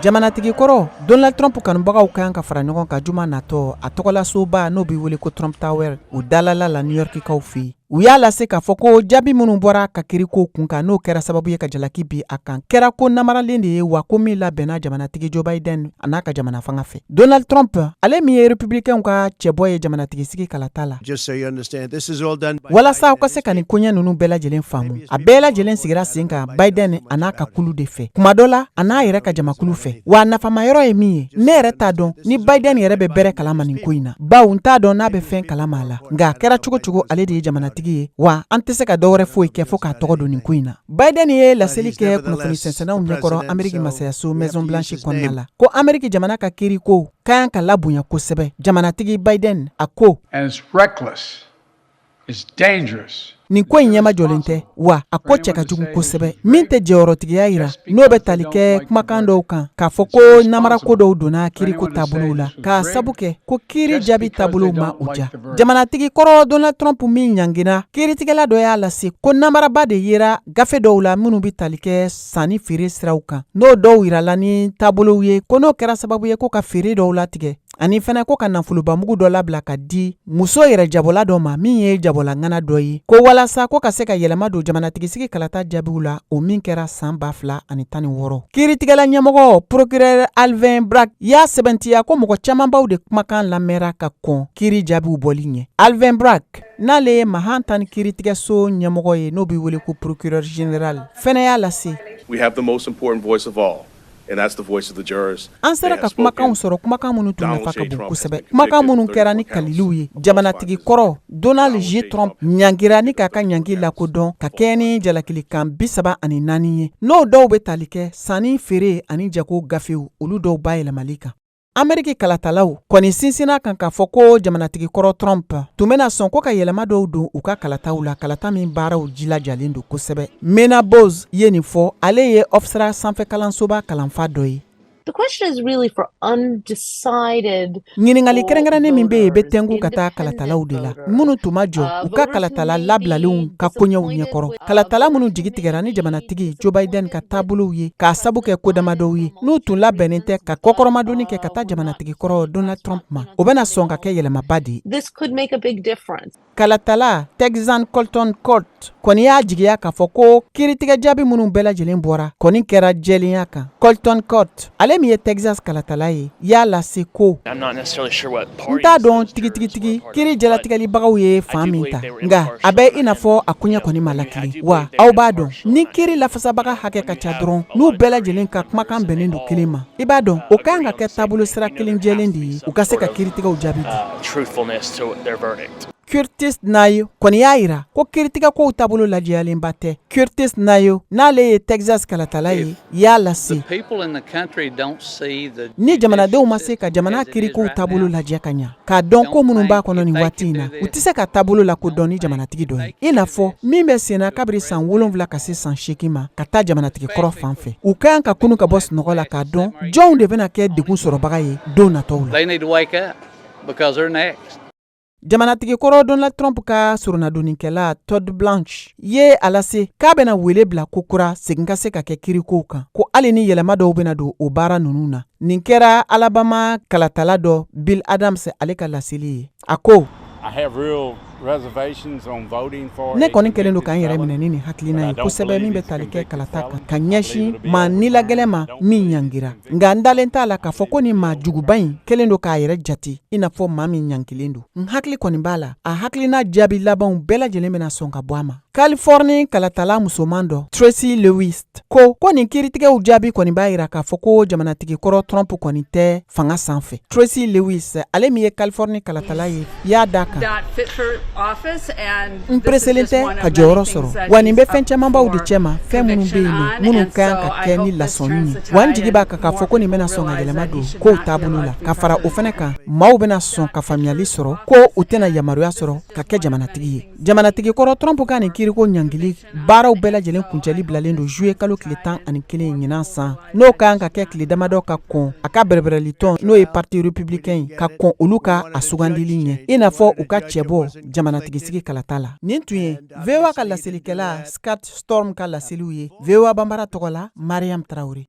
Jamanatigi kɔrɔ Donald Trump kanubagaw ka kan ka fara ɲɔgɔn kan juma natɔ a tɔgɔlasoba, n'o bɛ wele ko Trump Tower, o dalala la New Yorkkaw fɛ yen. U y'a lase k'a fɔ ko jaabi minnu bɔra ka kiriko kun kan, n'o kɛra sababu ye ka jalaki bi a kan, kɛra ko namaralen de ye, wa ko min labɛnna jamanatigi Joe Biden a n'a ka jamana fanga fɛ. Donald Trump, ale min ye républicain ka cɛbɔ ye jamanatigi sigi kalata la. Walasa aw ka se ka nin koɲɛ ninnu bɛɛ lajɛlen faamu, a bɛɛ lajɛlen sigira sen kan Biden a n'a ka kulu de fɛ, kuma dɔ la a n'a yɛrɛ ka jamakulu fɛ. Wa a nafama yɔrɔ ye min ye, ne yɛrɛ t'a dɔn ni Biden yɛrɛ bɛ bɛrɛ kalama nin ko in na, bawo n t'a dɔn n'a bɛ fɛn kalama a la. Nka a kɛra cogo cogo, ale de ye jamanatigi ye, wa an tɛ se ka dɔwɛrɛ foyi kɛ fo k'a tɔgɔ don nin ko in na. Biden ye laseli kɛ kunnafoni sɛnsɛnnaw ɲɛkɔrɔ Ameriki masayaso Maison Blanche kɔnɔna la, ko Ameriki jamana ka kiiriko ka kan ka labonya kosɛbɛ. Jamanatigi Biden a ko: "Nin ko in ɲɛma jɔlen tɛ, wa a ko cɛ ka jugu kosɛbɛ. Min tɛ jɔyɔrɔtigiya yira, n'o bɛ tali kɛ kumakan dɔw kan k'a fɔ ko namara ko dɔw donna kiiriko taabolow la, k'a sabu kɛ ko kiiri jaabi taabolow ma u ja." Jamanatigi kɔrɔ Donald Trump min ɲangina, kiiritigɛla dɔ y'a lase ko namaraba de yera gafe dɔw la minnu bɛ tali kɛ sanni feere siraw kan, n'o dɔw yirala ni taabolow ye, ko n'o kɛra sababu ye ko ka feere dɔw latigɛ, ani fɛnɛ ko ka nafolobamugu dɔ labila ka di muso yɛrɛ jabɔla dɔ ma min ye jabɔlaŋana dɔ ye, ko walasa ko ka se ka yɛlɛma don jamanatigisigi kalata jaabiw la, o min kɛra san 2016. Kiiritigɛla ɲɛmɔgɔ, procureur Alvin Bragg, y'a sɛbɛntiya ko mɔgɔ camanbaw de kumakan lamɛnra ka kɔn kiiri jaabiw bɔli ɲɛ. Alvin Bragg, n'ale ye Manhattan kiiritigɛso ɲɛmɔgɔ ye, n'o bɛ wele ko procureur général, fɛnɛ y'a lase: We have the most important voice of all, and that's the voice of the jurors. "An sera ka kumakanw sɔrɔ, kumakan minnu tun nafa ka bon kosɛbɛ, kumakan minnu kɛra ni kaliliw ye. Jamanatigi kɔrɔ Donald J Trump ɲangira ni k'a ka ɲangi lakodɔn ka kɛɲɛ ni jalakilikan 34 ye, n'o dɔw bɛ tali kɛ sanni, feere ani jago gafew, olu dɔw bayɛlɛmali kan." Ameriki kalatalaw kɔni sinsinna kan k'a fɔ ko jamanatigi kɔrɔ Trump tun bɛna sɔn ko ka yɛlɛma dɔw don u ka kalataw la, kalata min baaraw jilajalen don kosɛbɛ. Mena Bose ye nin fɔ, ale ye Hofstra sanfɛ kalansoba kalanfa dɔ ye. The question is really for undecided Ɲiningali kɛrɛnkɛrɛnnen min bɛ yen bɛ tɛnku ka taa kalatalaw de la minnu tun ma jɔ u ka kalatala labilalenw ka koɲɛw ɲɛkɔrɔ, kalatala minnu jigi tigɛra ni jamanatigi Joe Biden ka taabolow ye, k'a sabu kɛ ko damadɔw ye, n'u tun labɛnnen tɛ ka kɔkɔrɔmadonni kɛ ka taa jamanatigi kɔrɔ Donald Trump ma. O bɛna sɔn ka kɛ yɛlɛmaba de ye. This could make a big difference. Kalatala Texan Colton Court kɔni y'a jigiya k'a fɔ ko kiiritigɛ jaabi minnu bɛɛ lajɛlen bɔra kɔni kɛra jɛlenya kan. Colton Court, ale min ye Texas kalatala ye, y'a lase ko: "N t'a dɔn tigitigitigi kiiri jalatigɛlibagaw ye fan min ta, nka a bɛ i n'a fɔ a koɲɛ kɔni ma lakile. Wa aw b'a dɔn, ni kiiri lafasabaga hakɛ ka ca dɔrɔn, n'u bɛɛ lajɛlen ka kumakan bɛnnen don kelen ma, i b'a dɔn, o kan ka kɛ taabolo sira kelen jɛlen de ye u ka se ka kiiritigɛw jaabi di." Curtis Nayo kɔni y'a yira ko kiiritigɛkow taabolo lajɛyalenba tɛ. Curtis Nayo, n'ale ye Texas kalatala ye, y'a lase: "Ni jamanadenw ma se ka jamana kiirikow taabolo lajɛ ka ɲa, k'a dɔn ko minnu b'a kɔnɔ nin waati in na, u tɛ se ka taabolo lakodɔn ni jamanatigi dɔ ye, i n'a fɔ min bɛ senna kabiri san 7 ka se san 8 ma ka taa jamanatigi kɔrɔ fan fɛ. U ka kan ka kunu ka bɔ sunɔgɔ la k'a dɔn jɔnw de bɛna kɛ degun sɔrɔbaga ye don natɔw la." Jamanatigi kɔrɔ Donald Trump ka soronadonnikɛla Todd Blanche ye a lase k'a bɛna wele bila ko kura segin ka se ka kɛ kirikow kan, ko hali ni yɛlɛma dɔw bɛna don o baara ninnu na. Nin kɛra Alabama kalatala dɔ Bill Adams ale ka laseli ye. A ko: "Ne kɔni kɛlen don k'an yɛrɛ minɛ ni nin hakilina ye kosɛbɛ min bɛ tali kɛ kalata kan ka ɲɛsin maa nilagɛlɛn ma min ɲangira, nka n dalen t'a la k'a fɔ ko nin maa juguba in kɛlen don k'a yɛrɛ jate i n'a fɔ maa min ɲangilen don. N hakili kɔni b'a la, a hakilina jaabi labanw bɛɛ lajɛlen bɛna sɔn ka bɔ a ma." Californie kalatala musoman dɔ Tracy Lewis ko nin kiiritigɛw jaabi kɔni b'a yira k'a fɔ ko jamanatigi kɔrɔ Trump kɔni tɛ fanga sanfɛ. Tracy Lewis, ale min ye Californie kalatala ye, y'a da kan: "N pereselen tɛ ka jɔyɔrɔ sɔrɔ, wa nin bɛ fɛn camanbaw de cɛ ma, fɛn minnu bɛ yen nɔ minnu ka kan ka kɛ ni lasɔnni ye. Wa n jigi b'a kan k'a fɔ ko nin bɛna sɔn ka yɛlɛma don kow taabolo la. Ka fara o fana kan, maaw bɛna sɔn ka faamuyali sɔrɔ ko u tɛna yamaruya sɔrɔ ka kɛ jamanatigi ye." Jamanatigi kɔrɔ Trump ka nin kiiriko ɲangili baaraw bɛɛ lajɛlen kuncɛli bilalen don juillet kalo tile 11 ɲinan san, n'o ka kan ka kɛ tile damadɔ ka kɔn a ka bɛrɛbɛrɛlitɔn, n'o ye parti républicain ye, ka kɔn olu ka a sugandili ɲɛ, i n'a fɔ u ka cɛbɔ jamana jamanatigisigi kalata la. Nin tun ye VOA ka laselikɛla Scott Storm ka laseliw ye, VOA Banbara tɔgɔ la, Mariam Traore.